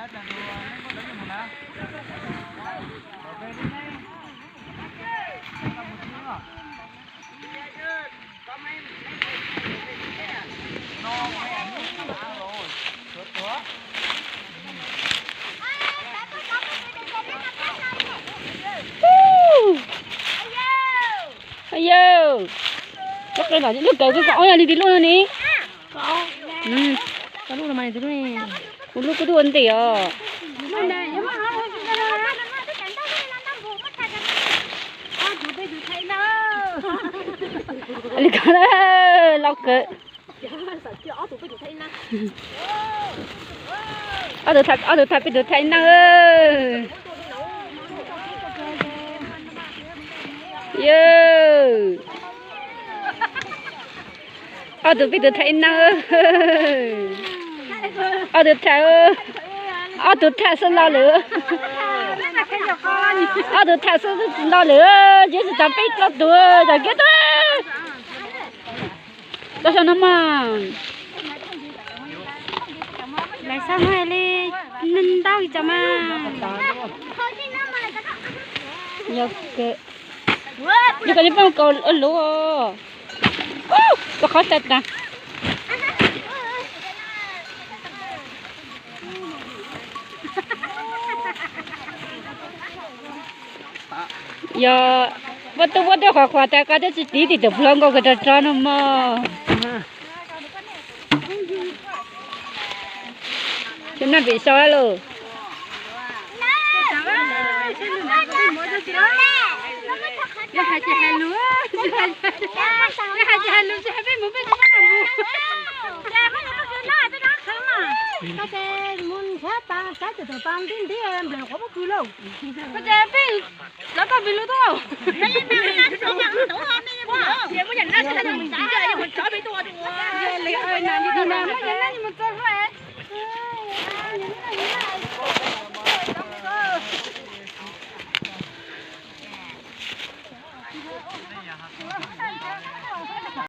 Ayo, lub kawm koj ob yog li tis lub no ne. Koj lub no mas tis lub ne. Kuv lub kuj tuaj ntev os. Li ko lauj kawg. Ob tug, ob tug tham peb tug tham ib nab. Yawg, ob tug peb tug tham ib nab. Ob tug tham, ob tug tham xwb los lawm. Ob tug tham xwb los lawm, ces tsis tas peb plaub tug, tag kiag tag. Tau saum no mas. Lawv xav muab li ntau li cas mas. Yog kawg, yog kawg li peb mus kaus luv. Koj qhov tag tas. Yog, muab tub muab tub qhuas qhuas tas koj twb tsis tiv tim tus pluag nkaus kawg rog rog no mog. Tsis noj pem so lauj. Yog hais tias hais lus, yog hais tias hais lus tsis hais peb mus peb tsis noj mus. Koj ces peb lawv tau pem lus tuaj.